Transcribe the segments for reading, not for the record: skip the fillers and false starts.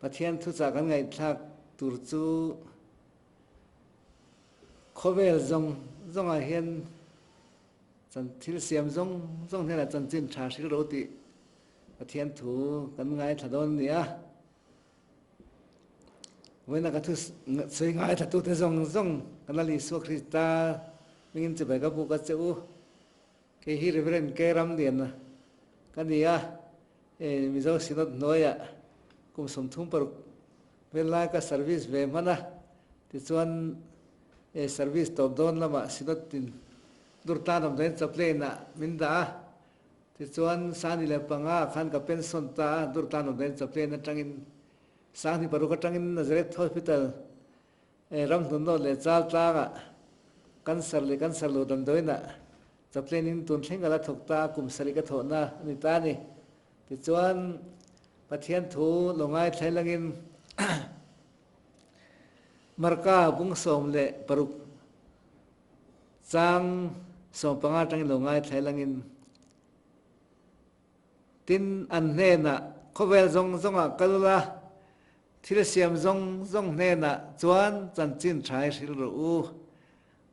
Pathian thuchah kan ngaihthlak tur chu khawvel zawng zawngah hian chan thil siam zawng zawng hnenah chanchin tha hril ro tih Pathian thu kan ngaithla dawn a ni a. Vawiina ka thu sawi ngaithlatute zawng zawng kan Lal Isua Krista hmingin chibai ka buk a che u. Kei hi Reverend K Ramliana ka ni a, Mizo Synod hnuaiah kum 36 vel lai ka service ve hman a, tichuan service tawp dawn lamah Synod in Durtlan awmdahin chaplain ah min dah a, tichuan 2005 ah khan ka pension ta a, Durtlan awmdahin chaplain atangin 2006 atangin Nazareth Hospital Ramhnun leh Chaltlangah cancer leh cancer lo damdawiinah chaplain in tun thleng a la thawk ta a, kum sarih ka thawhna a ni ta a ni. Tichuan, Pathian thu lo ngaithlai langin Marka bung 16 chang 15 atangin lo ngaithlai langin Tin, an hnenah, Khawvel zawng zawngah kal ula, thil siam zawng zawng hnenah chuan chanchin tha hi hrilh rawh u.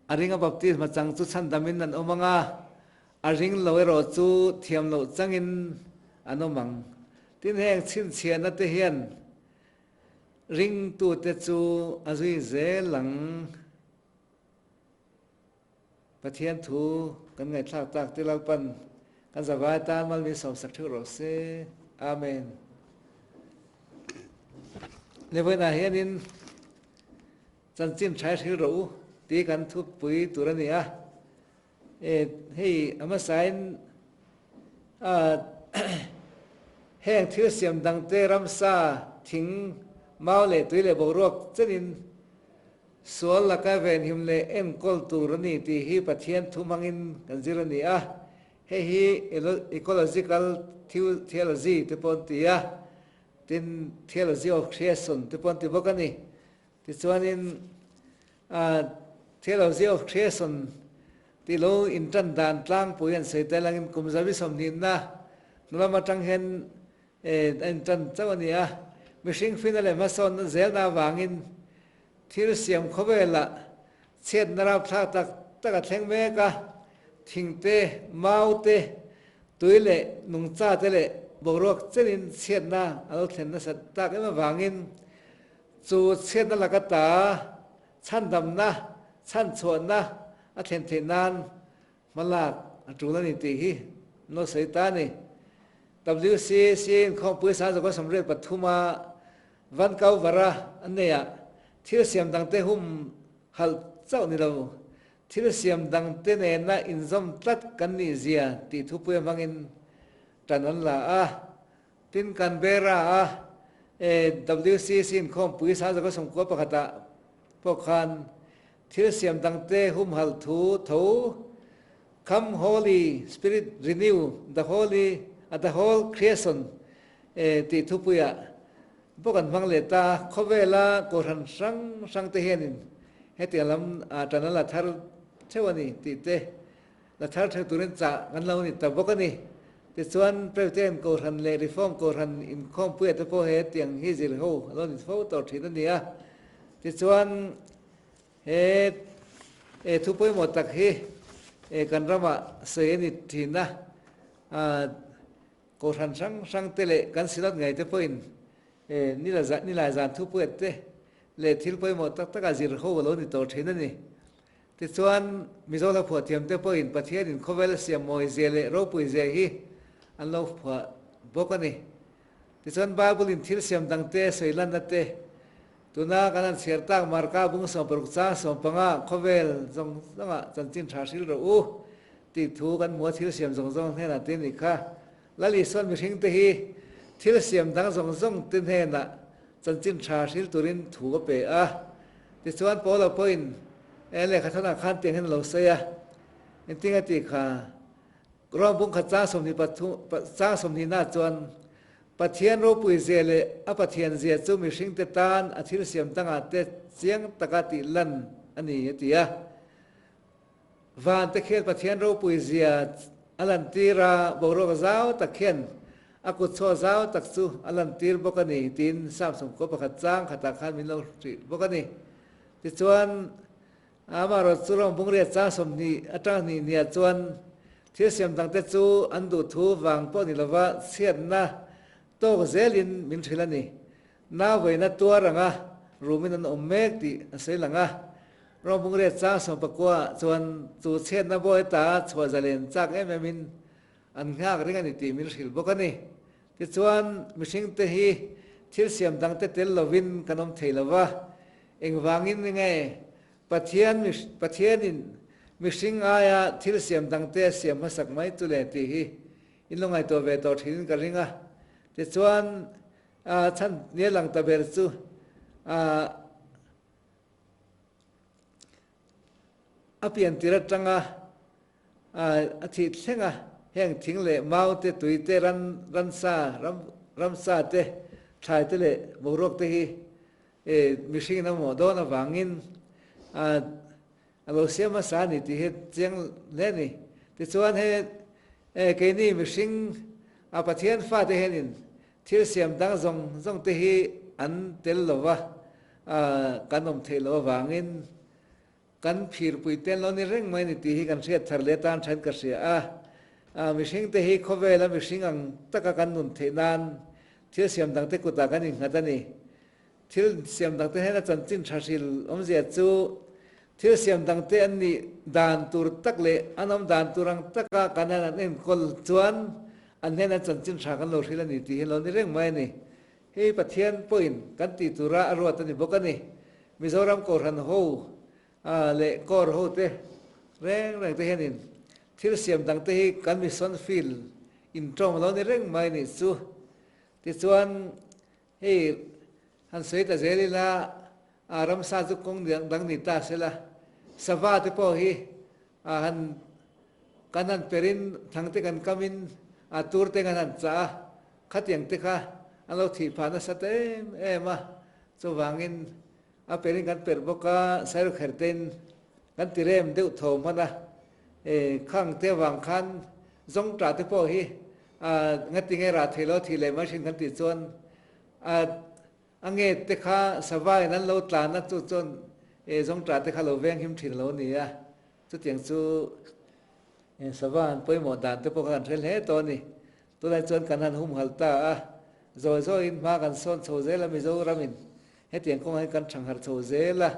A ringa baptisma chang chu chhandamin an awm ang a, a ring lo erawh chu thiam loh changin an awm ang. Tin, heng chhinchhiahna te hian ringtute chu a zui zel ang. Pathian thu kan ngaihthlak tak te Lalpan kan zavai tan mal min sawmsak theuh rawh se. Amen. Levawiinah hianin chanchin tha i hril rawh u tih kan thupui tur a ni a. E, hei a hmasain a heng thil siam dangte ramsa, thing, mau leh tui leh boruak chenin Sual laka venhim leh enkawl tur a ni tih hi Pathian thu hmangin kan zir a ni a, hei hi ecological theology te pawh an ti a, tin theology of creation te pawh an ti bawk a ni. Tichuanin theology of creation tih lo intan dan tlangpui an sawi tel angin kum zabi sawmhnihna hnulam atang hian a intan chauh a ni a, mihring fina leh hmasawnna zelna avangin Thil siam khawvelah chhiatna rapthlak tak tak a thleng mek a, thing te, mau te, tui leh nungcha te leh boruak chenin chhiatna a lo thlen nasat tak em avangin chu chhiatna laka ta chhandamna, chhanchhuahna a thlen theih nan Hmalak a tul a ni tih hi an lo sawi ta a ni. WCC inkhawmpui 1983 a Vancouver-a an neihah thil siam dangte hum halh chauh ni lo, thil siam dangte nena inzawm tlat kan nih zia tih thupui hmangin tan an la a. Tin, Canberra-a WCC inkhawmpui 1991-ah pawh khan Thil siam dangte humhalh thu tho, Come Holy Spirit Renew the Holy a the Whole Creation tih thupuiah bawk an hmang leh ta. Khawvela Kohhran hrang hrangte hianin hetiang lam tan an la thar theuh a ni tih te la thar theuh turin chah kan lo ni ta bawk a ni. Tichuan Presbyterian Kohhran leh Reform Kohhran inkhawmpuiah te pawh hetiang hi zir ho a lo ni fo tawh thin a ni a. Tichuan He e thu pawimawh tak hi e kan ramah sawi a ni thin a, Kohhran hrang hrang te leh kan Synod ngei te pawhin e nilai zan thu puiat te leh thil pawimawh tak taka zir ho a lo ni tawh thin a ni. Tichuan Mizo hla phuah thiam te pawhin Pathianin khawvel a siam mawi zia leh ropui zia hi an lo phuah bawk a ni. Tichuan Bible in thil siam dang te sawi lanna te Tuna kan han chhiar tak Marka bung 60 chang 15 khawvel zawng zawngah chanchin tha hril rawh u tih thu kan hmu a, thil siam zawng zawng hnenah te ni kha. Lal Isuan mihring te hi thil siam dang zawng zawng te hnenah chanchin tha hril turin thu a pe a. Tichuan Paula pawhin e lehkha thawnah khan tiang hian a lo sawi a, engtin a tih kha Rom bung khat chang 23 chang 20 na chuan Pathian ropui zia leh a Pathian zia chu mihringte tan a thil siam dangah te chiang taka tih lan a ni, a ti a. Vante khian Pathian ropui zia a lantir a, boruak zau tak khian A kut chhuah zau tak chu a lantir bawk a ni tiin Psalm 11 chang khatah khan min lo hrih bawk a ni. Tichuan, amaherawh chu rawng bungriat chang 20 atang hnih hniah chuan thil siam dangte chu an duh thu vang pawh ni lova chhiatna tawk zelin min hrilh a ni. Nau veina tuar anga rumin an awm mek tih a sawi lang a. Rawng bungriat chang 19 chuan chu chhiatna bawi ta chhuah zalen chak em emin An nghak ring a ni tih min hrilh bawk a ni. Tichuan, mihringte hi thil siam dangte tel lovin kan awm thei lo va. Engvangin nge Pathian Pathianin mihring aia thil siam dangte a siam hmasak mai chu le tih hi in lo ngaihtuah ve tawh thinin ka ring a. Tichuan, chhan nia lang ta ber chu a pian tir atanga A thih thleng a, heng thing leh mau te, tui te, ran, ransa, ram, ramsa te, thlai te leh boruak te hi mihringin a mamawh dawn avangin a lo siam hmasa a ni tih hi chiang hle a ni. Tichuan he keini mihring a Pathian fate hianin thil siam dang zawng zawng te hi an tel lova kan awm theih loh avangin Kan phirpui te an lo ni reng mai a ni tih hi kan hriat thar leh atan then ka hria a. Mihring te hi khawvela mihring ang taka kan nun theih nan thil siam dang te kutah kan innghat a ni. Thil siam dang te hnena chanchin tha hril awmzia chu thil siam dang te an nih dan tur tak leh an awm dan tur ang taka kan han an enkawl chuan an hnena chanchin tha kan lo hril a ni tih hi an lo ni reng mai a ni. Hei Pathian pawhin kan tih tura a ruat a ni bawk a ni. Mizoram Kohhran ho leh Corps ho te reng reng te hianin thil siam dang te hi kan mission field in tawng lo ni reng mai nih chu. Tichuan hei han sawi ta zel ila ramsa chu kawng dang ni ta sela sava te pawh hi han kan han perin thang te kan kamin tur te kan han chah a khatiang te kha an lo thih phah nasa ta em em a. Chuvangin a perin kan perh bawk a, Sairukher tein kan ti rem deuh tho hman a, e khang te avang khan zawngtah te pawh hi a ngati nge rah thei lo thih leh mai hrin kan tih chuan a a nge te kha savain an lo tlan a chu chuan e zawngtah te kha lo veng him thin lo ni a, chutiang chu e sava an pawimawh dan te pawh kha kan hre hle tawh a ni. Tunah chuan kan han humhalh ta a, zawi zawiin hma kan sawn chho zel a, Mizoramin hetiang kawngah hian kan thangharh chho zel a,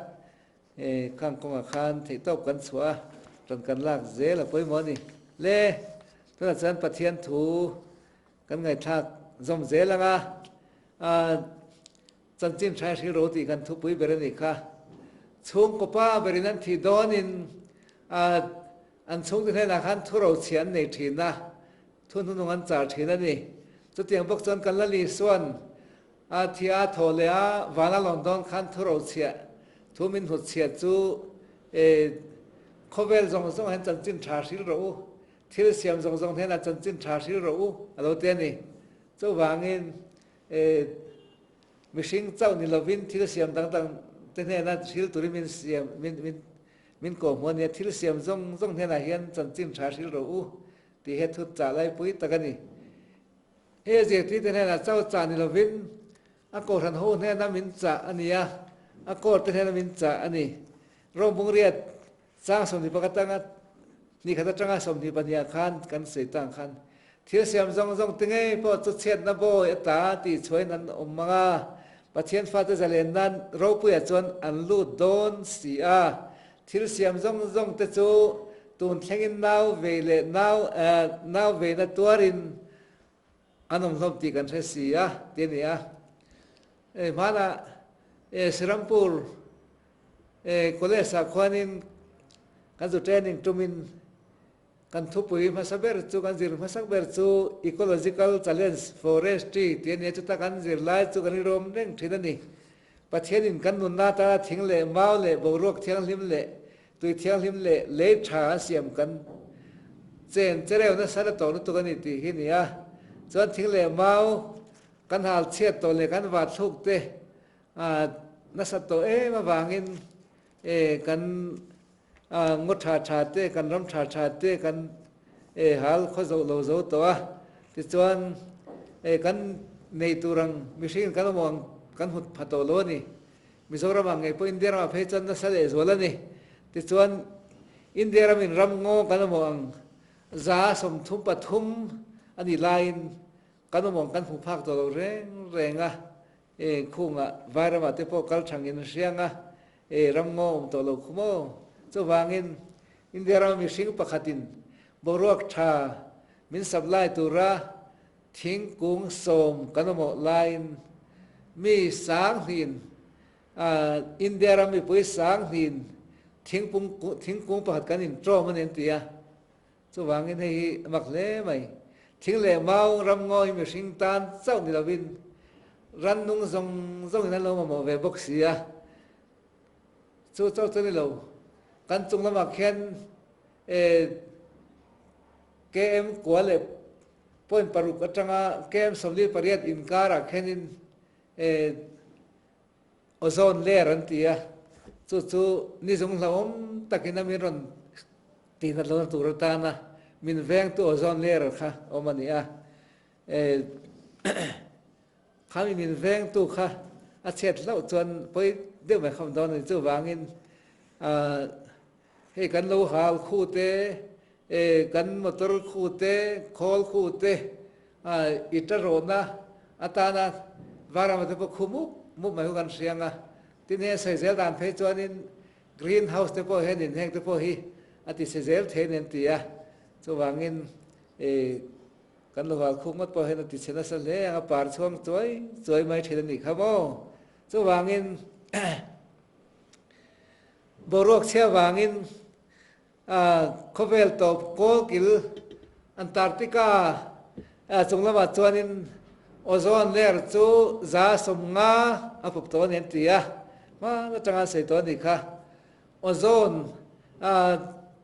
khang kawngah khan theihtawp kan chhuah a, ran kan lak zel a pawimawh a ni. Le, tunah chuan Pathian thu kan ngaihthlak zawm zel ang a, chanchin tha hril ro tih kan thupui ber a nih kha. Chhungkaw pa berin an thih dawnin an chhungte hnenah khan thurochhiah an nei thin a, Thu hnunung an char thin a ni. Chutiang bawk chuan kan Lal Isua'n a thi a thaw leh a van a lawn dawn khan thu rochhiah, thu min hnutchhiah chu e khawvel zawng zawng hian chanchin tha hril rawh u, thil siam zawng zawng hnenah chanchin tha hril rawh u a lo ti a ni. Chuvangin e mihring chauh ni lovin thil siam dang dang te hnena hril turin min siam min min min kawhhmuh a nia, thil siam zawng zawng hnenah hian chanchin tha hril rawh u Tih hi thut chah laipui tak a ni. He zirtirte hnenah chau chah ni lovin a kohhran ho hnena min chah a ni a, a court-te hnena min chah a ni. Rome bungriat chang 21 atanga hnih khat atanga 22 ah khan kan sawi tang khan thil siam zawng zawng te ngei pawh chu chhiatna bawi a ta tih chhuahin an awm mang a, Pathian fate zalen nan ropuiah chuan an lut dawn si a. Thil siam zawng zawng te chu tun thlengin nau vei leh nau nau veina tuarin an awm hlawm tih kan hre si a ti a ni a. Hei hmanah Srirampur College ah khuanin kan zu training tumin kan thupui hmasa ber chu kan zir hmasak ber chu Ecological Challenge Forestry tih a ni a, chuta kan zir lai chu kan rilru awm reng thin a ni. Pathianin kan nunna atana thing leh mau leh boruak thianghlim leh tui thianghlim leh lei tha a siam kan chen chereu nasa la tawh lutuk a ni tih hi ni a. Chuan thing leh mau kan hal chhiat tawh leh kan vat thluk te nasa tawh em avangin kan ngaw tha tha te, kan ram tha tha te kan hal khaw zoh lo zo tawh a. Tichuan kan nei tur ang mihringin kan awm ang kan hmu pha tawh lo a ni. Mizoramah ngei pawh India ramah phei chuan nasa lehzual a ni. Tichuan India ramin ram ngaw kan awm ang 133 a nih laiin kan awm ang kan hmu phak tawh lo reng reng a. E khungah Vairamah te pawh kal thangin hriang a, e ram ngaw awm tawh lo khu maw? Chuvangin India rama mihring pakhatin boruak tha min supply tura thingkung sawm kan awmawh laiin mi sanghlin India ram mipui sanghlin thingpung thingkung pakhat kan intawm a ni an ti a. Chuvangin hei hi a mak hle mai. Thing leh mau ram ngaw hi mihring tan chauh ni lovin rannung zawng zawngin an lo mamawh ve bawk si a. Chu chauh chu ni lo, kan chung lamah khian KM kua leh point paruk atanga KM 48 inkarah khianin Ozone layer an ti a, chu chu ni zung hlauhawm takin a min rawn tihnat lohna tur atana min vengtu ozone layer kha awm a ni a. Khami min vengtu kha a chhiat hlauh chuan pawi deuh mai khawm dawn a ni. Chuvangin hei kan lo hal khu te, kan motor khu te, khawl khu te, i ta rawhna atana varama te pawh khu mup mup mai hu kan hriang a. Tin hei a sawi zel dan phei chuanin green house te pawh hian inheng te pawh hi a ti chhe zel thei a ni an ti a. Chuvangin kan lo hal khu ngawt pawh hian a ti chhe nasa hle ang a, par chhuang chuai chuai mai thin a nih kha maw. Chuvangin Boruak chhia vangin khawvel tawp kawlkil Antarctica chung lamah chuanin ozone layer chu 50% a pup tawh a ni an ti a, hman atanga an sawi tawh a nih kha. Ozone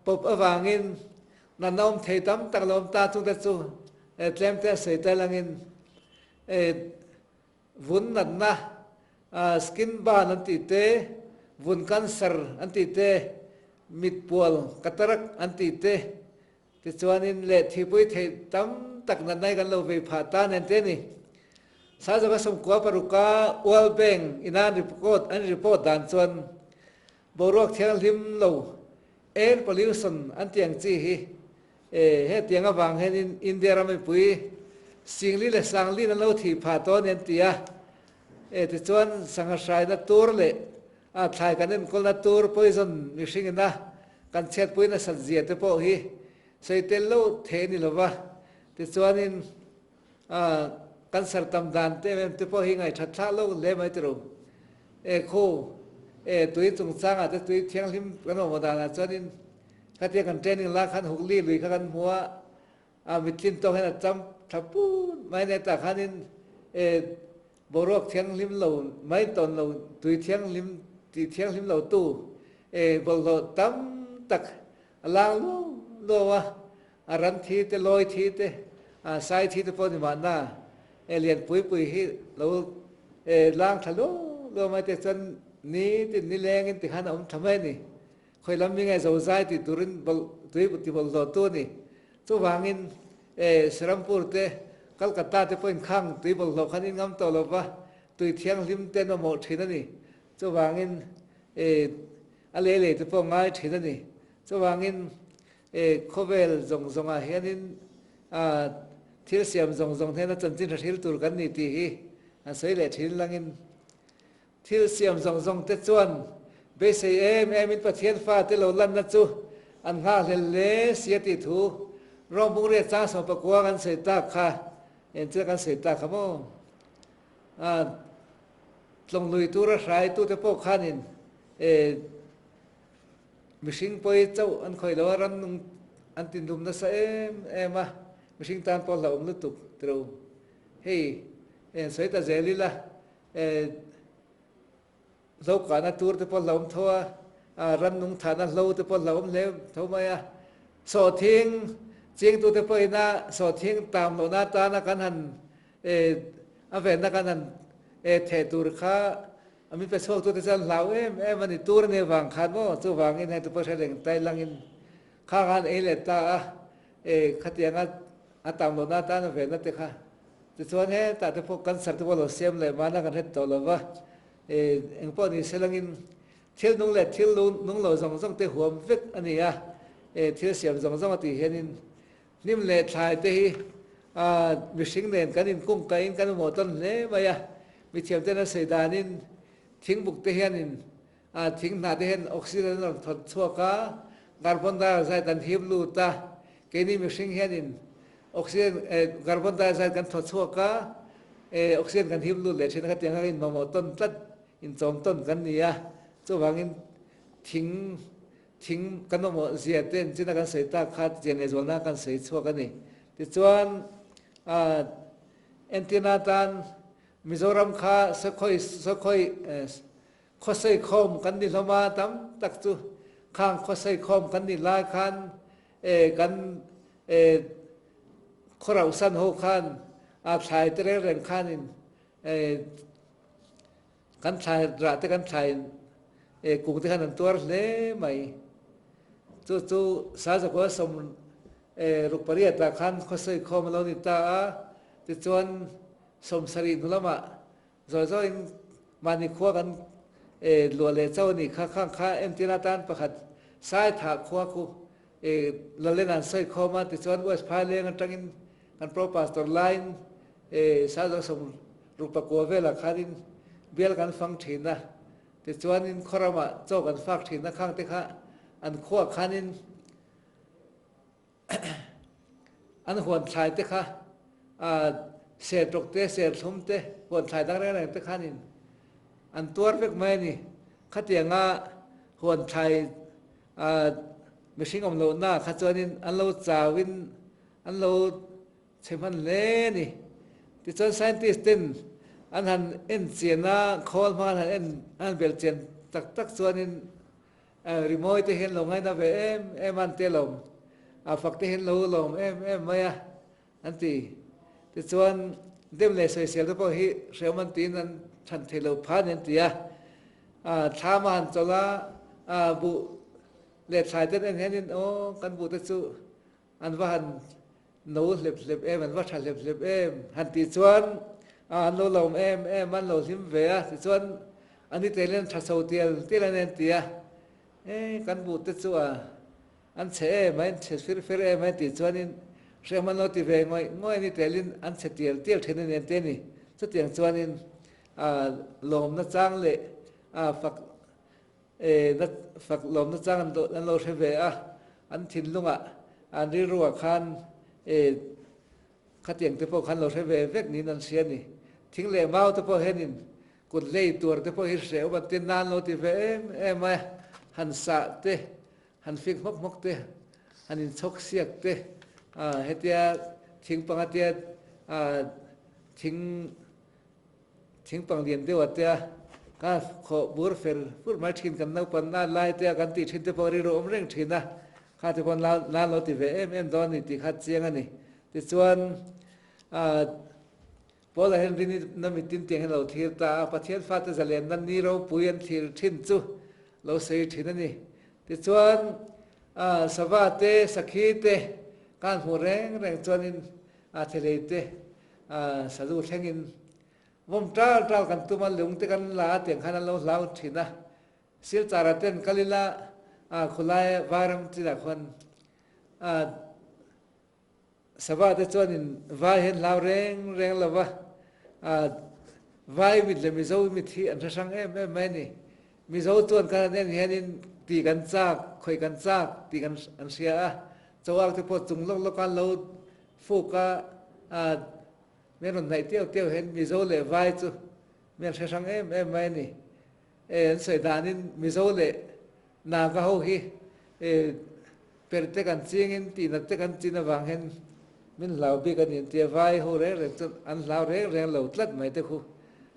pup avangin natna awm thei tam tak lo awm ta chungte chu tlem te a sawi tel angin Vun natna, skin burn an tih te, vun cancer an tih te, mit pual, cataract, an tih te, tichuanin leh thihpui theih tam tak natna hi kan lo vei phah ta nen te a ni. Saizawka 96a World Bank ina an report an report dan chuan boruak thianghlim lo, air pollution, an tih ang chi hi E, hetiang avang hianin India ram mipui Singli leh Sanglin an lo thih phah tawh a ni an ti a. E, tichuan sangha hraina tur leh a thlai kan enkawlna tur poison mihringina kan chhiatpui nasat zia te pawh hi sawi tel lo thei a ni lova. Tichuanin a kan sartam dan te em em te pawh hi ngaihthat thlah lo hle mai tiro. E, khu, e, tui chungchangah te tui thianghlim kan awm danah chuanin Khatia kan training la khan Hukli lui kha kan hmu a, a mittlin tawk hian a cham tha put mai nia tah khanin e boruak thianghlim lo mai tawn lo tui thianghlim tih thianghlim lo tu e bawlhhlawh tam tak a lang luau luau a, a ran thi te lawi thi te a sai thi te pawh ni mahna e lian pui pui hi lo e lang thla luau luau mai te chuan nitin nilengin tikhan a awm tha mai a ni. Khawi lam mi nge zozai tih turin tui ti bawlhhlawh tu a ni. Chuvangin e Serampur te, Calcutta te pawhin khang tui bawlhhlawh khan in ngam tawh lo va, tui thianghlim te an mamawh thin a ni. Chuvangin e a lei lei te pawh ngai thin a ni. Chuvangin e khawvel zawng zawngah hianin a thil siam zawng zawng hnena chanchin hre hril tur kan ni tih hi an sawi leh thin langin Thil siam zawng zawng te chuan beisei em em in Pathian fate lo lanna chu an nghahhlel hle si a tih thu Rom Bungriat chang 19 kan sawi tak kha enchil kan sawi tak kha maw? A tlawnglui tura hraitute pawh khanin e mihring pawi chauh an khawih lo a, rannung an tinlum nasa em em a, mihring tan pawh hlauhawm lutuk tiro. Hei en sawi ta zel ila. Hlo kahna tur te pawh hlauhawm tho a, rannung thahna hlo te pawh hlauhawm hle tho mai a. Sawhthing chingtute pawhina sawhthing tam lohna atana kan han a venna kan han theh tur kha a min pe chhuaktute chuan hlau em em a ni tur a nih avang khan maw chuvangin hei te pawh hre reng tai langin khang han ei leh ta a, khatianga a tam lohna atana venna te kha. Tichuan hetah te pawh cancer te pawh lo siam leh mahna kan hret tawh lo va, engpawh ni selangin thil nung leh thil nung lo zawng zawng te huam vek a ni a, thil siam zawng zawng a tih hianin hnim leh thlai te hi mihring nen kan inkungkaihin kan mamawh tawn hle mai a, mithiam ten an sawi danin thingbuk te hianin thing hna te hian oxygen an rawn thawt chhuak a, carbon dioxide an hip lut a, keini mihring hianin oxygen carbon dioxide kan thawt chhuak a, oxygen kan hip lut leh thin a, khatiang kha inmamawh tawn tlat, inchawm tawn kan ni a, chuvangin thing thing kan mamawh zia te enchina kan sawi tak kha chian leh zualna kan sawi chhuak a ni. Tichuan entirna atan Mizoram kha sakhawi sakhawi Khawsei khawm kan ni hlawm a, tam tak chu khang khawsei khawm kan nih lai khan kan khawrauhsan ho khan a thlai te reng reng khanin kan thlai rah te kan thlai kung te khan an tuar hle mai. Chu chu Sazakua 68 ah khan khawsei khawm a lo ni ta a, tichuan 70 hnu lamah Zawi zawiin mahni khua kan luah leh chauh a nih kha, khang kha entir atan pakhat Saithah khua khu Lalen an sawi khawm a, tichuan West Phaileng atangin kan Pro Pastor laiin Saizawng 64 velah khanin bial kan fang thin a, tichuanin khaw ramah chaw kan fak thin a, khang te kha an khuaah khanin An huan thlai te kha sertawk te, serthlum te, huan thlai dang reng reng te khanin an tuar vek mai a ni. Khatianga huan thlai mihring awm lohna kha chuanin an lo chauin an lo chhe hman hle a ni. Tichuan scientist ten an han en chian a, khawl hmang an han en an han belh chian tak tak chuanin Rimawi te hian lo ngaina ve em em a an ti alawm, a fak te hian lo lawm em em mai a an ti. Tichuan dem leh sawisel te pawh hi hreawm an tiin an chhan thei lo pha a ni an ti a. Thlam a han chawlh a, buh leh thlai te an en hianin aw kan buh te chu An va han no hlep hlep em, an va tha hlep hlep em han tih chuan an lo lawm em em, an lo hlim ve a, tichuan a ni tel hian tha chho tial tial a ni an ti a, e kan buh te chu a an chhe em a, an chhe fir fer em a tih chuanin hrehawm an lo ti ve ngawih ngawih a ni telin an chhe tial tial thin a ni an ti a ni. Chutiang chuanin lawmna chang leh fak Na fak lawmna chang an lo hre ve a, an thinlungah an rilruah khan khatiang te pawh khan lo hre ve vek niin an hria a ni. Thing leh mau te pawh hianin kut lei tur te pawh hi hreh awm an ti nan lo ti ve em em a, han sah te, han fik hmawk hmawk te, han inchhawk siak te, hetia thing panga tia thing Thingpang lian deuh a tia ka khawh bur fer fur mai thin kan naupan na lai te a kan tih thin te pawh rilru awm reng thin a, kha te pawh nan lo ti ve em em dawn a ni tih kha chiang a ni. Tichuan Paula hian rini na mitin tiang hian a lo thlir ta a, Pathian fate zalenna ni ropui an thlir thin chu lo sawi thin a ni. Tichuan sava te, sakhi te ka han hmuh reng reng chuanin thelei te Sazu thlengin vawm tal tal kan tum a, lung te kan la a tiang khan an lo hlau thin a, Silchar ah ten kal ila khulai vairam chinah khuan sava te chuanin vai hi an hlau reng reng lo va, vai mit leh Mizo mit hi an hre hrang em em mai a ni. Mizo chuan kan han en hianin ti kan chak, khawih kan chak tih kan an hria a, chauak te pawh chung lawk lawk a an lo Fuk a min rawn hnaih tiau tiau hian Mizo leh Vai chu mi an hre hrang em em mai a ni. E an sawi danin Mizo leh Naga ho hi e per te kan chingin tihnat te kan chin avang hian min hlau bik a ni an ti a, Vai ho reng reng chuan an hlau reng reng lo tlat mai te khu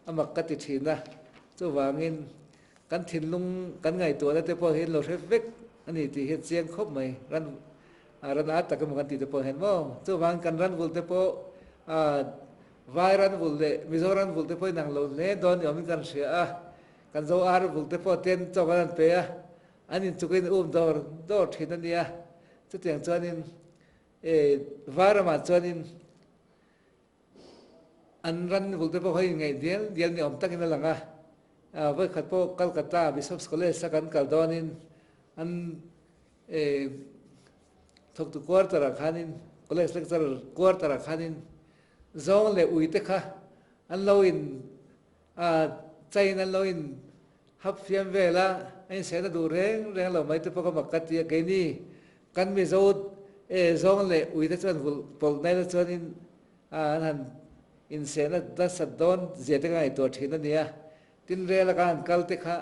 a mak ka ti thin a. Chuvangin kan thinlung kan ngaihtuahna te pawh hi an lo hre vek a ni tih hi a chiang khawp mai. Ran A ran a tak emaw kan tih te pawh hian maw chuvang kan ran vul te pawh vai ran vul leh Mizo ran vul te pawh inang lo hle dawn ni awmin kan hria a, kan zo ar vul te pawh ten chawk an han pe a, an inchukin um dawr dawr thin a nia, chutiang chuanin vai ramah chuanin. An ran vul te pawh kha inngaih dial dial ni awm takin a lang a. Vawikhat pawh Calcutta Bishop's College a kan kal dawnin an thawktu quarter ah khanin college lecturer quarter ah khanin zawng leh ui te kha an lo in chain an lo in hap fiam vel a, a insehna duh reng reng lo mai te pawh ka mak ka ti a. Keini kan Mizo zawng leh ui te chuan vulh pawlh mai la chuanin an han insehna nasat dawn zia te ka ngaihtuah thin a nia. Tin rel a kan han kal te kha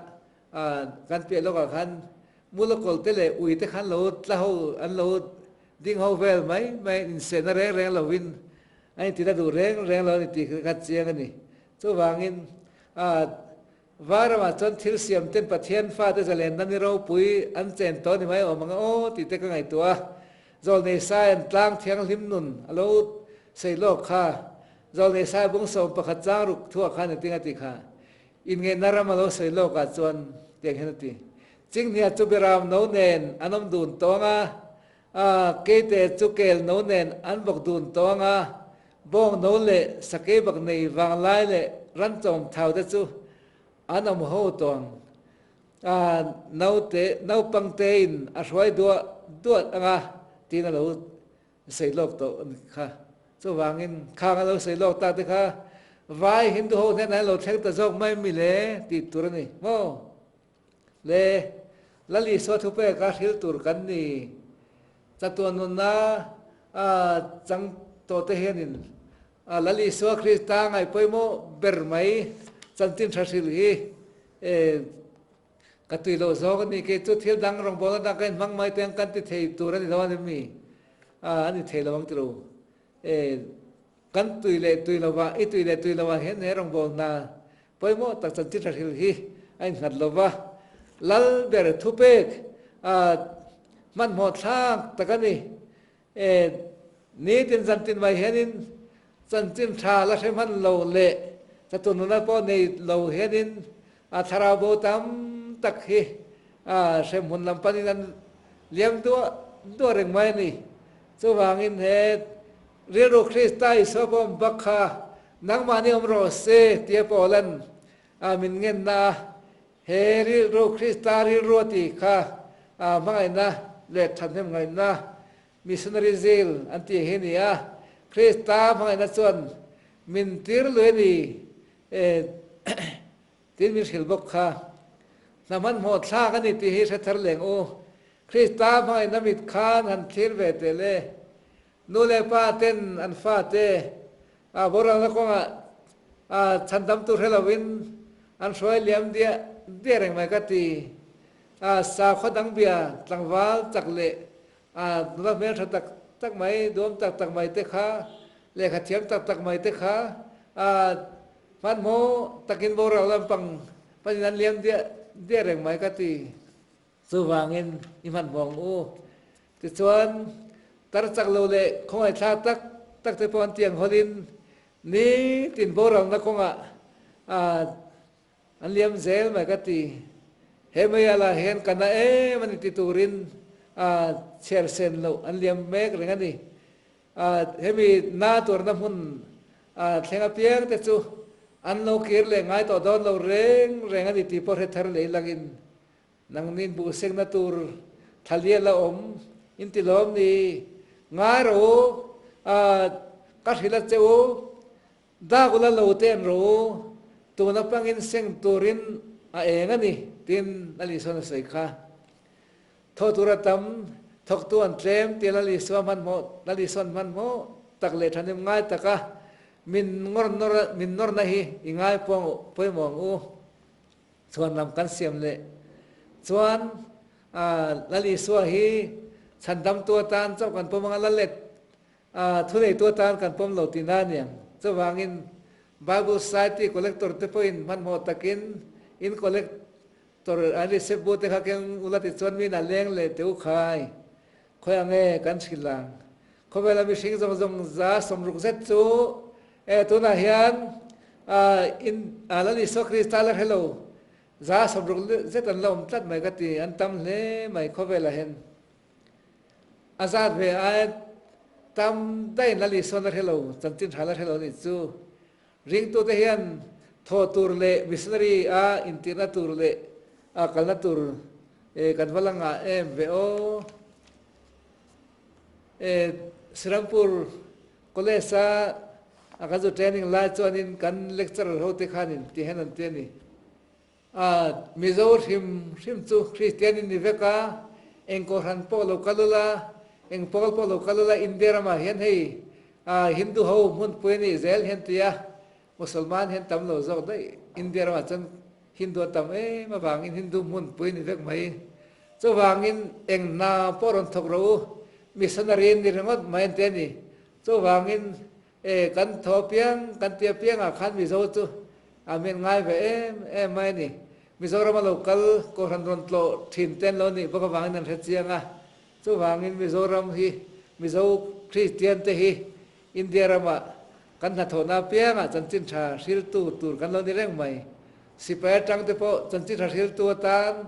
kan piah lawkah khan mulakawl te leh ui te kha an lo tla ho an lo ding ho vel mai mai insehna reng reng lovin a intina duh reng reng lo a ni tih kha chiang a ni. Chuvangin vai ramah chuan thil siam ten Pathian fate zalenna ni ropui an chen tawh ni mai awm ang aw tih te ka ngaihtuah a. Zawlnei Sai an tlang thianghlim nun a lo sei lawk kha. Zawlnei Sai bung 11 chang ruk thuah khan a ting a ti kha. Inngeihna ram a lo sawi lawk ah chuan tiang hian a ti. Chinghnia chu Biram no nen an awm dun tawng a, Keite chu kel no nen an bawk dun tawng a, Bawng no leh sakei bak nei vanglai leh ranchawm thau te chu an awm ho tawng. Naute naupang tein a hruai duah duah ang a tiin a lo sawi lawk tawh a ni kha. Chuvangin khang a lo sawi lawk ta te kha vai Hindu ho hnenah an lo thleng ta zawk mai mi le tih tur a ni maw? Le Lal Isua thupeka hril tur kan ni. Chatuan nunna a chang tawh te hianin Lal Isua Krista ngaihpawimawh ber mai chanchin tha hril hi Ka tui loh zawk a ni kei chu thil dang rawngbawlna dang ka inhmang mai teng kan ti thei tur a ni lo a ni mi? A ni thei lo ang ti lo. Kan tui leh tui lova i tui leh tui lovah hian he rawngbawlna pawimawh tak chanchin tha hril hi a innghat lo va. Lal ber thupek hmanhmawh thlak tak a ni. Nitin zantin mai hianin chanchin tha la hre hman lo leh chatuan nuna pawh nei lo hianin a thlarau bo tam tak hi hremhmun lam panin an liam duah duah reng mai a ni. Chuvangin he rilru Krista Isua pawh awm bak kha nangmahni awm rawh se tia Paulan min ngenna a He rilru Krista rilru a tih kha hmangaihna leh thahnem ngaihna, missionary zeal, an tih hi a ni a. Krista hmangaihna chuan min tir lui a ni tiin min hrilh bawk kha. Hna hmanhmawh thlak a ni tih hi hre thar leng u. Krista hmangaihna mit khan han thlir ve teh le. Nu leh pa ten an fate boralna kawngah chhandam tur hre lovin an hruai liam diah diah reng mai ka ti. Sakhaw dang bia tlangval chak leh nula hmeltha tak tak mai, duam tak tak mai te kha, lehkha thiam tak tak mai te kha hmanhmawh takin boral lampang panin an liam diah diah reng mai ka ti. Chuvangin i hmanhmawh ang u. Tichuan, tar chak lo leh khawngaihthlak tak tak te pawh an tiang hawlin nitin boralna kawngah an liam zel mai ka ti. He meiah lah hian ka na em a ni ti turin chhiar sen loh an liam mek reng a ni. Hemi na tuarna hmun thleng apiang te chu an lo kir leh ngai tawh dawn lo reng reng a ni tih pawh hre thar leh langin Nangnin buhsekna tur thalia la awm in ti lawm ni? Ngai rawh u, ka hrilh a che u, dak ula lo te an rawh u, tun apangin seng turin a eng a ni, tiin Lal Isua'n a sawi kha. Thaw tur a tam, thawktu an tlem tia Lal Isua hmanhmawh, Lal Isua'n hmanhmawh tak leh thahnem ngai taka min ngawr nawr, min nawrna hi i ngai pawimawh ang u. Chhuanlam kan siam leh chuan Lal Isua hi chhandamtu atan chauh kan pawm anga Lal leh thuneitu atan kan pawm lo tihna a niang. Chuvangin Bible Society collector te pawhin hmanhmawh takin in collector an receipt bu te kha keng ula tichuan mi in a leng leh teh u khai. Khawi ang e kan hrilh ang. Khawvela mihring zawng zawng 60 zet chu e tunah hian in Lal Isua Krista la hre lo 60 zet an la awm tlat mai ka ti an tam hle mai khawvelah hian a zat ve ai tam daih in Lal Isua la hre lo chanchin tha la hre lo nih chu. Ringtute hian thawh tur leh missionary a intirna tur leh a kalna tur kan va la ngah em ve aw. Srirampur College a a kan zu training lai chuanin kan lecturer ho te khanin ti hian an ti a ni. Mizo hrim hrim chu Kristian in ni vek a, eng kohhran pawh lo kal ula, eng pawl pawh lo kal ula India ramah hian hei Hindu ho hmunpui a nih zel hian ti a, Musalman hian tam lo zawk daih. India ramah chuan Hindu a tam em avangin Hindu hmunpui a ni vek mai. Chuvangin eng hna pawh rawn thawk rawh u, missionary an ni ringawt mai an ti a ni. Chuvangin e kan thaw apiang, kan ti apiangah khan Mizo chu a min ngai ve em em mai a ni. Mizorama lo kal Kohhran rawn tlawh thin te an lo nih bawk avangin an hre chiang a. Chuvangin Mizoram hi Mizo Kristian te hi India ramah kan hnathawhna apiangah chanchin tha hriltu tur kan lo ni reng mai. Sipai atang te pawh chanchin tha hriltu atan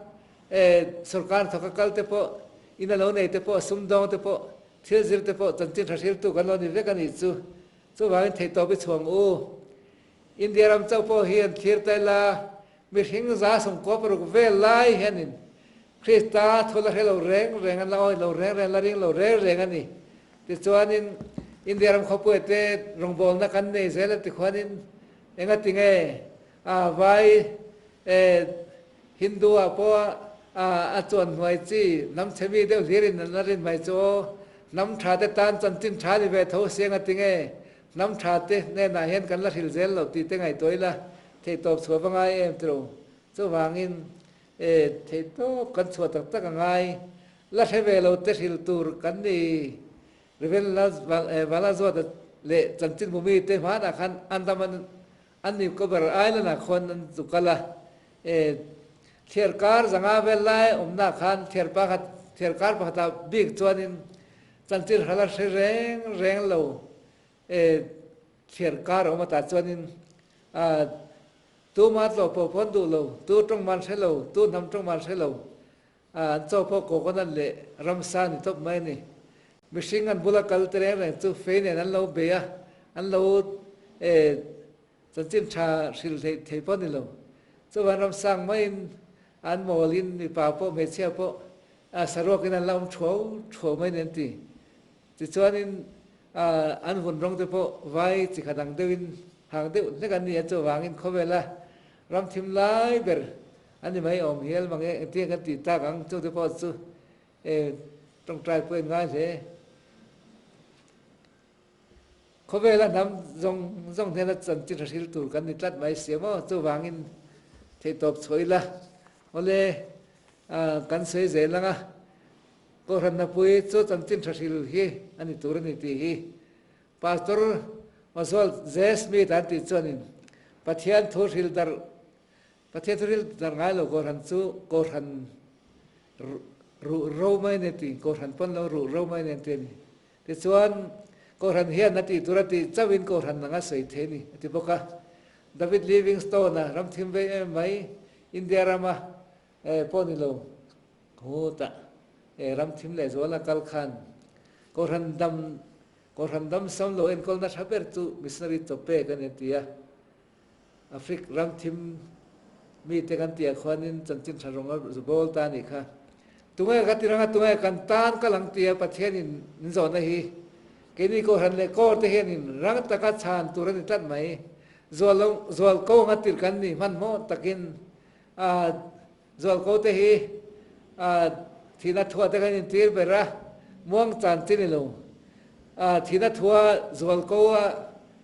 e sorkar thawka kal te pawh, in a lo nei te pawh, sumdawng te pawh, thil zir te pawh chanchin tha hriltu kan lo ni vek a nih chu. Chuvangin theihtawp i chhuang u. India ram chauh pawh hi an thlir ta ila, mihring 96 vel lai hianin Krista thu la hre lo reng reng, an la awih lo reng reng, la ring lo reng reng a ni. Tichuanin India ram khawpuia te rawngbawlna kan nei zel a tikhuanin engati nge a vai e Hindu ah pawh a chuan hnuai chi hnam chhe mi deuh hlir in an la rin mai chu aw. Hnam tha te tan chanchin tha ni ve tho si engati nge hnam tha te hnenah hian kan la hril zel lo tih te ngaihtuah ila theihtawp chhuah va ngai em tiro. Chuvangin E, theihtawp kan chhuah tak tak a ngai. La hre ve lo te hril tur kan ni. Rev. Valazuata leh Chanchin Bhumi te hmanah khan Andaman an Nicobar Island ah khawn an zu kal a. E, thliar kar zanga vel lai awmna khan thliar pakhat, thliar kar pakhatah bik chuanin Chanchin hral a hre reng reng lo. E, thliar kar a awm atah chuanin a Tuma tlawh pawh pawn duh lo, tu tawng man hre lo, tu hnam tawng man hre lo. An chaw pawh coconut leh ramsa ni tawp mai a ni. Mihring an bula kal te reng reng chu fei nen an lo bei a, an lo chanchin tha hrilh theih thei pawh a ni lo. Chuvan ramsang maiin an mawlin mipa pawh hmeichhia pawh saruakin an la awm thuau thuau mai a ni an ti. Tichuanin an vun rawng te pawh vai chi khat ang deuhin hang deuh hlek an ni a, chuvangin khawvela ram thim lai ber an ni mai awm hial mange engtin kan tih tak ang chu te pawh chu tawngtai pawh in ngai hle. Khawvela hnam zawng zawng hnena chanchin hrahril tur kan ni tlat mai si maw, chuvangin theihtawp chhuah ila awle kan sawi zel ang a. Kohhran hnapui chu chanchin tha hril hi a ni tur a ni tih hi Pastor Oswald J. Smith an tih chuanin Pathian thu hril darh Pathian thu hril darh ngai lo Kohhran chu Kohhran ruh ro mai a ni tih Kohhran pawn lo ruh ro mai a ni an ti a ni. Tichuan Kohhran hian a tih tur a tih chauhin Kohhran anga sawi thei a ni a ti bawk a. David Livingstone-a ram thim vei em mai India rama pawh ni lo. Hutah e ram thim leh zual a kal khan Kohhran dam Kohhran dam sam lo enkawlna tha ber chu missionary chaw pek a ni a ti a. Afric ram thim mite kan tih ah khuanin chanchin tha rawng a zu bawl ta a nih kha. Tunge ka ti rang a tunge kan tan kal ang tia Pathianin min zawhna hi keini Kohhran leh Kawr te hianin rang taka chhan tur a ni tlat mai. Zual lo zual ko anga tirh kan ni hmanhmawh takin a Zualko te hi thihna thuah te kan intir ber a, muang chan chi ni lo. Thihna thua Zualko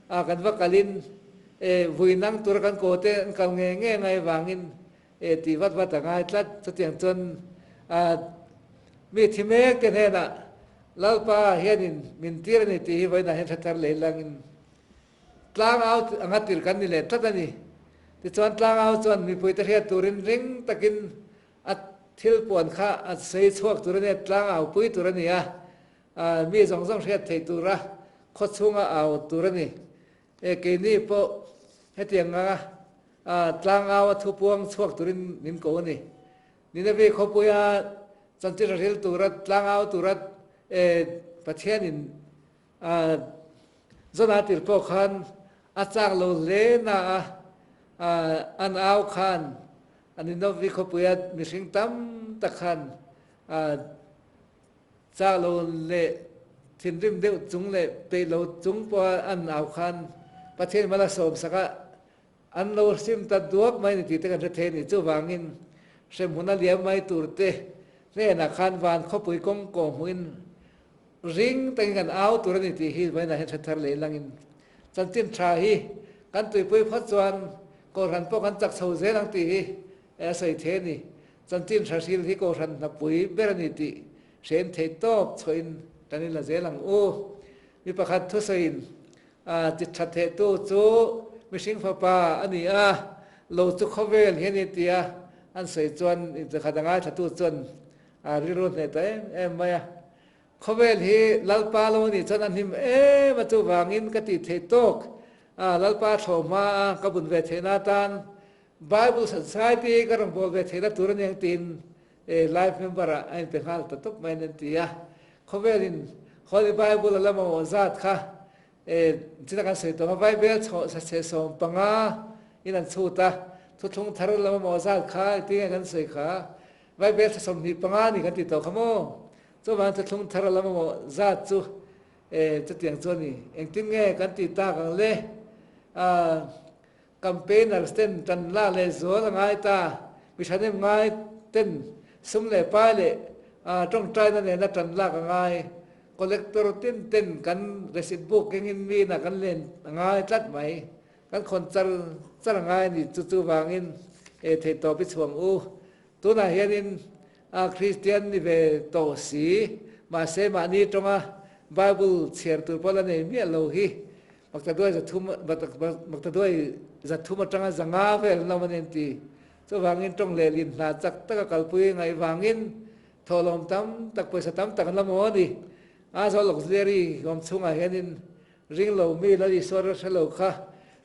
a kan va kalin vui nang tura kan ko te an kal nge nge ngai vangin tih vat vat a ngai tlat. Chutiang chuan mi thi mek te hnenah Lalpa hianin min tir a ni tih hi vawiinah hian hre thar leh langin Tlangau anga tir kan ni leh tlat a ni. Tichuan Tlangau chuan mipuite hriat turin ring takin a thil puan kha a sawi chhuak tur a ni a, tlangau pui tur a ni a, mi zawng zawng hriat theih tura khaw chhunga au tur a ni. E keini pawh hetiang anga tlangau a thupuang chhuak turin min ko a ni. Nineveh khawpuia chanchin hril tura tlangau tura Pathianin A Jonah tir pawh khan A chak lo hle na a, an au khan a Ninovi khawpuia mihring tam tak khan chak lo leh thinrim deuh chung leh peih lo chung pawha an au khan Pathian mal a sawmsak a, An lo hrim ta duak mai ni tih te kan hre thei a ni. Chuvangin hremhmun a liam mai tur te hnenah khan van khawpui kawng kawh hmuhin ring takin kan au tur a ni tih hi vawiinah hian hre thar leh langin chanchin tha hi kan tuipui phawt chuan Kohhran pawh kan chak chho zel ang tih hi a sawi thei a ni. Chanchin tha hril hi Kohhran hnapui ber a ni tih hrein theih tawp chhuahin kan inla zel ang u. Mi pakhat thusawiin A ti tha thehtu chu mihring fapa a ni a, lo chu khawvel hi a ni tia an sawi chuan inchakhat a ngaithlatu chuan a rilru hneh ta em em mai a. Khawvel hi Lalpa lo a nih chuan a hnim em a, chuvangin ka tih theih tawk a, Lalpa thlawh hma a ka bun ve theihna atan Bible Society ka rawn bawl ve theihna tur a ni ang tiin Life member ah a inpe nghal ta tawp mai a ni an ti a. Khawvelin Holy Bible a la mamawh zat kha china kan sawi tawh ang a, Bible chhawh sachhe 15 in an chhut a, thuthlung thar la mamawh zat kha engtin nge kan sawi kha, Bible thla 25 ni kan ti tawh kha maw? Chuvang thuthlung thar a la mamawh zat chu chutiang chu a ni. Engtin nge kan ti tak ang le? Campaigners ten tan la leh zual a ngai ta, mi thahnem ngai ten sum leh pai leh tawngtaina nena tan lak a ngai. Collector tin ten kan receipt book kengin mi inah kan len a ngai tlat mai. Kan khawn char char a ngai a ni chu chuvangin e theihtawp i chhuang u. Tunah hianin Kristian ni ve tawh si, mahse mahni tawnga Bible chhiar tur pawh la nei miah lo hi Maktaduai zathum Maktaduai zathum atanga zanga vel an awm a ni an ti. Chuvangin tawng leh lin hna chak taka kalpui ngaih vangin thawhlawm tam tak pawisa tam tak an la maw a ni. Aizawl Auxiliary awm chhungah hianin ring lo mi Lal Isua ral hre lo kha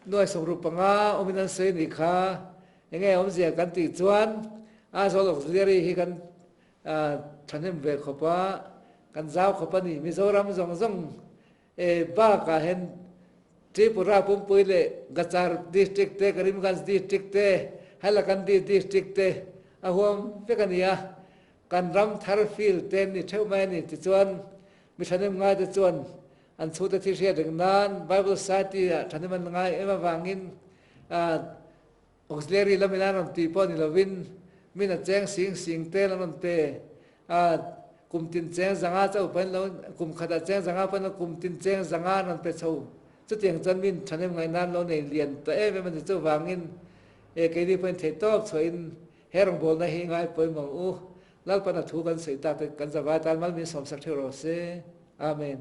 nuai 65 awmin an sawi a nih kha. Enge awmzia kan tih chuan Aizawl Auxiliary hi kan thahnem ve khawp a, kan zau khawp a ni. Mizoram zawng zawng E bakah hian Tripura pumpui leh Cachar District te, Karimganj District te, Hailakandi District te a huam vek a ni a. Kan ram thar field te an ni theuh mai a ni. Tichuan, mi thahnem ngaite chuan an chhute thi hriat reng nan Bible Society-ah thahnem an ngai em avangin Auxiliary lamin an rawn tih pawh ni lovin min a cheng sing sing te an rawn pe a, kum tin cheng zanga chauh pahin lo, kum khatah cheng zanga pahin lo, kum tin cheng zanga an rawn pe chho. Chutiang chuan min thahnem ngaih nan lo nei lian ta em em a ni. Chuvangin e keini pawhin theih tawp chhuahin he rawngbawlna hi ngai pawimawh ang u. Lalpan a thu kan sawi tak te kan zavai tan mal min sawmsak theuh rawh se. Amen.